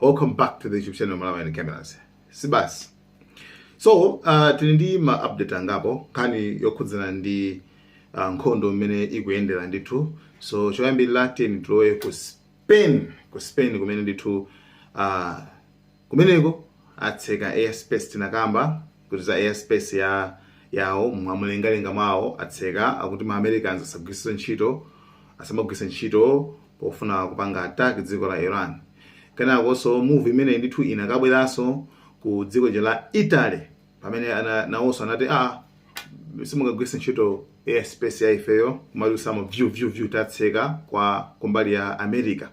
Welcome back to the YouTube channel Malawi and Cameras. Sibasi. So, tili ndi ma update angapo nkhani yokhudzana ndi nkhondo imene ikuyendera ndithu. So choyambirira, tiyeni tilowe ku Spain, ku Spain kumene ndithu kumeneko atseka airspace. Tinakamba kuti za airspace ya yawo mwamlengalenga mwawo atseka, akuti ma Americans asagwiritse ntchito, asamagwiritse ntchito pofuna kupanga attack dziko la Iran. Kenakonso move imene ndithu inakabweranso ku dziko la Italy, pamene nawonso anati, "Ah, simungagwiritse ntchito airspace ya ifeyo kumadusamo view view view, tatseka kwa kumbali ya America."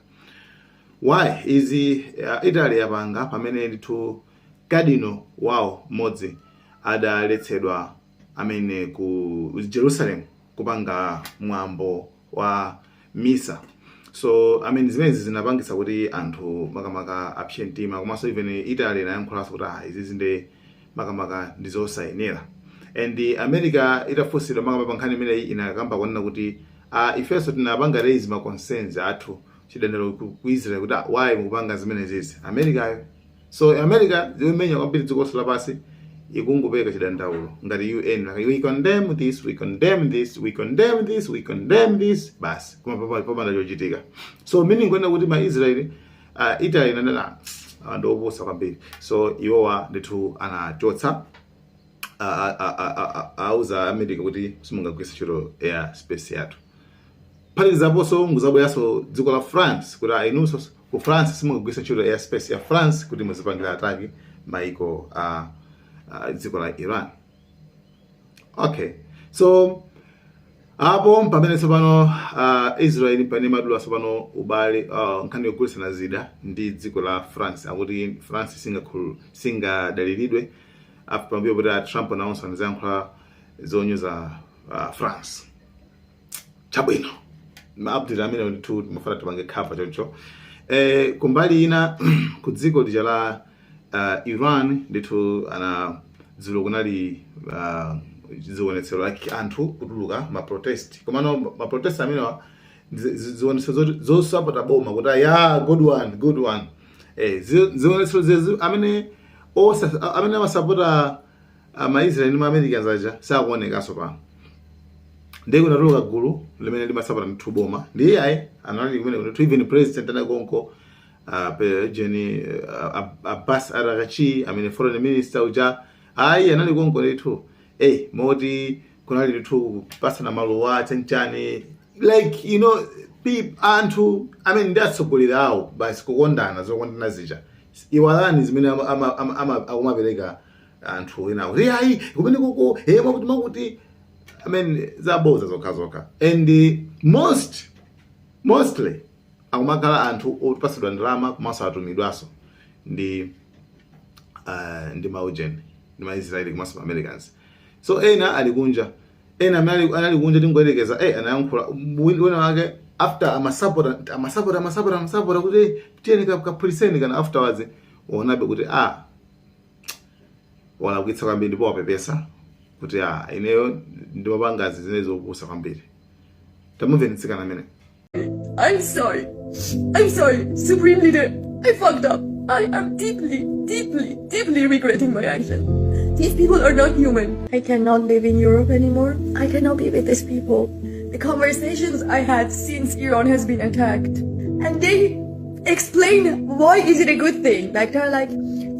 Why izi Italy yapanga pamene ndithu cardinal wawo mmodzi adaletsedwa amene ku Jerusalem kupanga mwambo wa misa? So, I mean, zimenezi zinapangitsa kuti anthu makamaka apsye mtima, komanso even Italy inayankhulanso kuti, ah, izi zinde makamaka ndi zosayenera. And America itafunsidwa makamaka pa nkhani imeneyi, inakamba kunena kuti, ah, ifenso tinapanga raise ma concerns athu, chidandaulo ku Israel kuti, ah, why mukupanga zimenezezi Americayo? So America zimenya kwambiri dziko lonse lapansi, ikungopereka chidandaulo ngati UN, like, "We condemn this, we condemn this, we condemn this, we condemn this," basi, koma popanda chochitika. So meaning kwenda kuti ma Israeli, Italy inanena ndi opusa kwambiri. So iwowa ndithu anachotsa, auza America kuti simungagwiritse ntchito air space yathu. Phatikizaponso nguzabweranso dziko la France kuti, ah, inunso ku France simungagwiritse ntchito air space ya France kuti muzipangira attack maiko a dziko la Iran. Okay, so apo pamene tsopano Israel pamene madula tsopano ubale, nkhani yogulitsana zida ndi dziko la France, akuti France singadaliridwe apo pambuyo poti a Trump nawonso anaziyankhula zonyoza France. Chabwino, ma update amene ndithu timafuna tipange cover choncho. Kumbali ina, ku dziko lija la Iran ndithu ana dzulo kunali zionetsero, like anthu kutuluka ma protest, komano ma protest amenewa zionetsero zosapota boma kuti, ya, good one, good one. Zionetsero zezi amene osa amene amasapota ma Israel ndi ma Americans aja sakuonekanso pano. Ndiye kunatuluka gulu limene limasapota ndithu boma, ndiye ayi anali kumene ndithu, even president anakonko, Jeni Abbas Araghchi amene foreign minister uja, ayi, anali konko ndithu. Moti kunali ndithu kupasana maluwa, chanchani, like anthu amene ndi atsogoleri awo basi kukondana, zokondana zija. Iwalani zimene akumapereka anthu ena kuti ayi kumene kuko makuti makuti, I mean, zaboza zokha zokha. And mostly akumakhala anthu opasidwa ndalama komanso atumidwanso ndi maujeni, ndi maIsraeli komanso ma Americans. So ena ali kunja, ena amene anali kunja, tingoyerekeza, anayankhula wina wake after amasapota amasapota amasapota amasapota kuti, "Tiyeni kaphuliseni," kana afterwards waonabe kuti, ah, walakwitsa kwambiri, ndipo wapepesa kuti, ah, ineyo ndimapanga zimene zopusa kwambiri. Tamumveni mtsikana amene. I'm sorry. I'm sorry, Supreme Leader. I fucked up. I am deeply, deeply, deeply regretting my action. These people are not human. I cannot live in Europe anymore. I cannot be with these people. The conversations I had since Iran has been attacked, and they explain why is it a good thing. Like, they're like,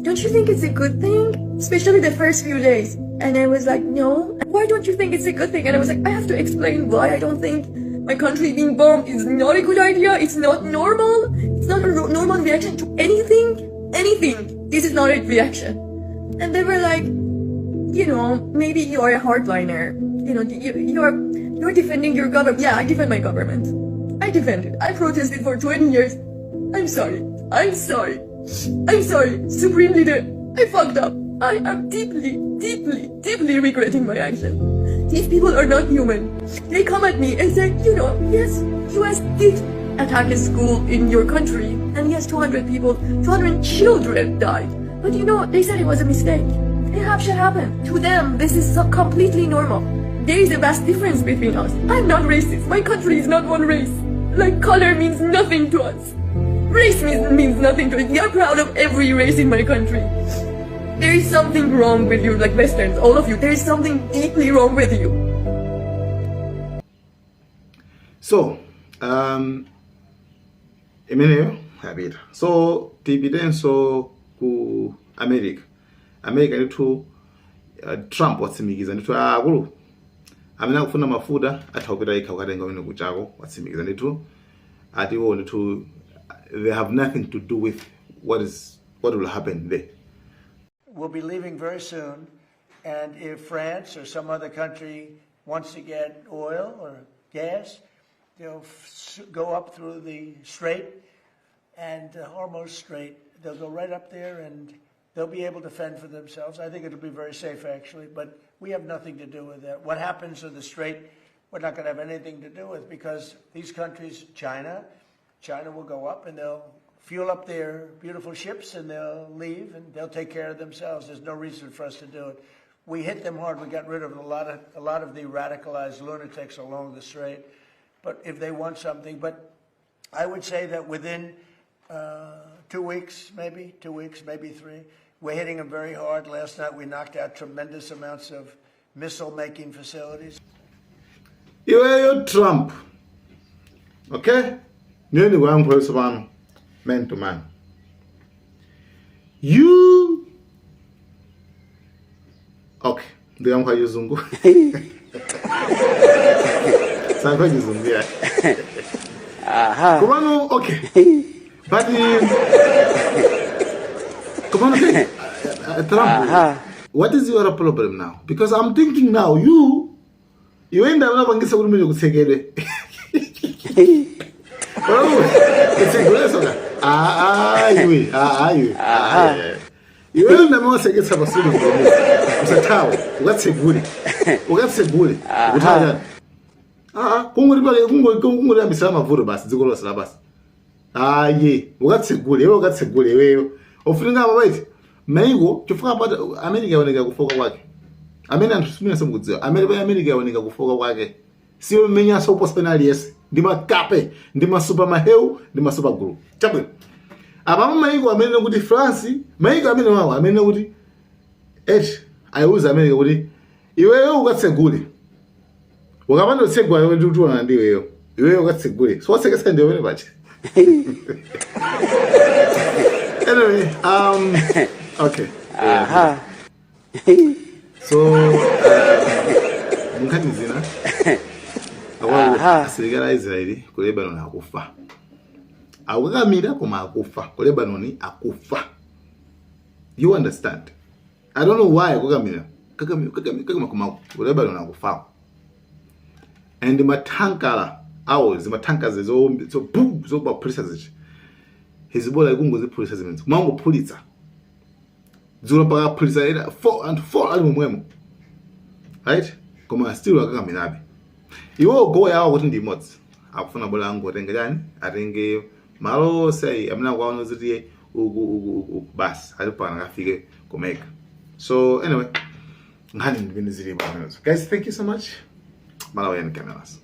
"Don't you think it's a good thing? Especially the first few days." And I was like, "No. Why don't you think it's a good thing?" And I was like, "I have to explain why I don't think my country being bombed is not a good idea. It's not normal. It's not a normal reaction to anything. Anything. This is not a reaction." And they were like, "Maybe you are a hardliner. You're defending your government." Yeah, I defend my government. I defend it. I protested for 20 years. I'm sorry. I'm sorry. I'm sorry, Supreme Leader. I fucked up. I am deeply, deeply, deeply regretting my action. These people are not human. They come at me and say, "Yes, US did attack a school in your country, and yes, 200 people, 200 children died. But they said it was a mistake. It should happen. To them, this is so completely normal. There is a vast difference between us. I'm not racist. My country is not one race. Like, color means nothing to us. Race means means nothing to it. We are proud of every race in my country. There is something wrong with you, like Westerns, all of you. There is something deeply wrong with you. So imeneyo yapita. So tipitenso ku America. America ndithu, Trump watsimikiza ndithu, akulu amene akufuna mafuta atha kupita yekha kukatenga umene kuchako. Watsimikiza ndithu, atiwo ndithu they have nothing to do with what will happen there. We'll be leaving very soon. And if France or some other country wants to get oil or gas, they'll go up through the strait and the Hormuz Strait. They'll go right up there and they'll be able to fend for themselves. I think it'll be very safe, actually, but we have nothing to do with that. What happens in the strait, we're not going to have anything to do with because these countries, China will go up and they'll fuel up their beautiful ships and they'll leave and they'll take care of themselves. There's no reason for us to do it. We hit them hard. We got rid of a lot of the radicalized lunatics along the strait. But if they want something, but I would say that within 2 weeks, maybe 2 weeks, maybe 3, we're hitting them very hard. Last night we knocked out tremendous amounts of missile-making facilities. Iweyo Trump, okay, niyo ndikuyankhula tsopano man to man. You okay? Ndikuyankhula Chizungu, sayankhula Chizungu ya komano okay, but komano okay, Trump, what is your problem now? Because I'm thinking now you iwe ndamene apangisa kuti mene kutsekedwe kutsekedwe. Ah, iwe, ah, iwe, ah, iwe ndamene waseketsa pasulu mpromosi. Usathawe, ukatsegule, ukatsegule ukuthawa chani? Ah, kungoti pale kungoti mavuto basi, dziko lonse la basi. Aye, ukatsegule iwe, ukatsegule iweyo. Ufunika apa paiti maiko chifukwa pata America yaoneka kufoka kwake amene anthu simene simukudziwa. America, America yaoneka kufoka kwake, siyo mmenyanso oposa pena aliyense, ndi makape, ndi masupa mahewu, ndi masupa gulu. Chabwino, apapo maiko amene kuti France, maiko amene wawo amene kuti eti ayiuza America kuti iweyo ukatsegule, ukapanda kutsegula iwe ndikutiona ndi iweyo, iweyo ukatsegule. So watsekesa ndiwe pene pacha. Anyway, okay, yeah. So munkhani zina akwaku asilikali a Israeli ku Lebanon akufa, akukakamira koma akufa ku Lebanon, akufa. You understand? I don't know why kukamira, kakamira, kakamira, kakamira, koma ku Lebanon akufa. And matankala awo, zimatanka zo zo bu zobaphulitsa zichi, Hezbollah ikungoziphulitsa zimenezi, kumangophulitsa. Dzulo pakaphulitsa ena four, anthu four ali momwemo, right? Koma still akakamirabe. Iwo goal yawo kuti ndi imodzi, akufuna bola angotenga chani, atenge malo onse ayi amene akuwaona kuti uku, uku, uku, uku, basi ali pakana kafike kumeka. So anyway, nkhani ndimene zilipo pamenezo. Guys, thank you so much. Malawian Cameras.